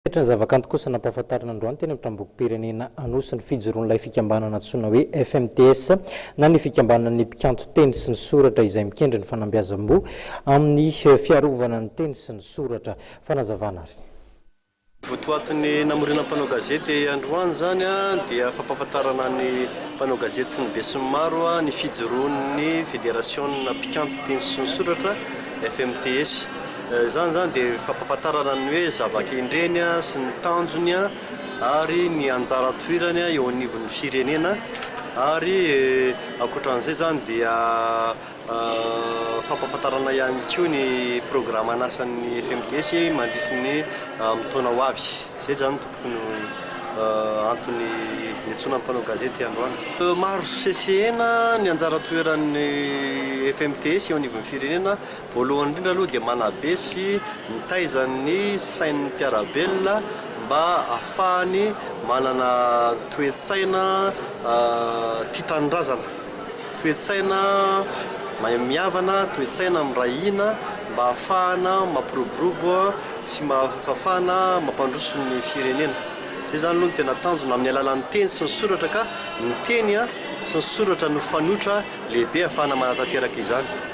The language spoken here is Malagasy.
Ny zavakanto kosa nampahafantarina androany teny amin'ny tranombokim-pirenena Anosy ny fijoroan'ilay fikambanana antsoina hoe FMTS na ny fikambanan'ny mpikanto teny sy ny soratra izay mikendry ny fanambiazam-bo amin'ny fiarovana ny teny sy ny soratra. Fanazavana ary. Votoatin'ny namoriana mpanao gazety androany izany dia fampahafantarana ny mpanao gazety sy ny besinimaro ny fijoroan'ny federasiona mpikanto teny sy ny soratra, FMTS. Izany izany dia fampahafantarana ny hoe zava-kendreny sy ny tanjony ary ny anjara toerany eo anivon'ny firenena ary ankoatran'izay izany dia fampahafantarana ihany koa ny programan'asan'ny FMTS mandritry ny amin'ny taona ho avy. Izay izany tompoko no antony niantsoana ny mpanao gazety androany. Maro sesehena ny anjara toeran'ny FMTS eo anivon'ny firenena. Voalohany indrindra aloha dia manabe sy mitaiza ny sain'ny mpiara-belona mba hahafahany manana toe-tsaina tia tanindrazana, toe-tsaina mahay mihavana, toe-tsaina miray hina mba hahafahana mampiroborobo sy hahafahana mampandroso ny firenena. Izay izany aloha no tena tanjona amin'ny alalan'ny teny sy ny soratra ka ny teny sy ny soratra no fanoitra lehibe hahafahana manatanteraka izany.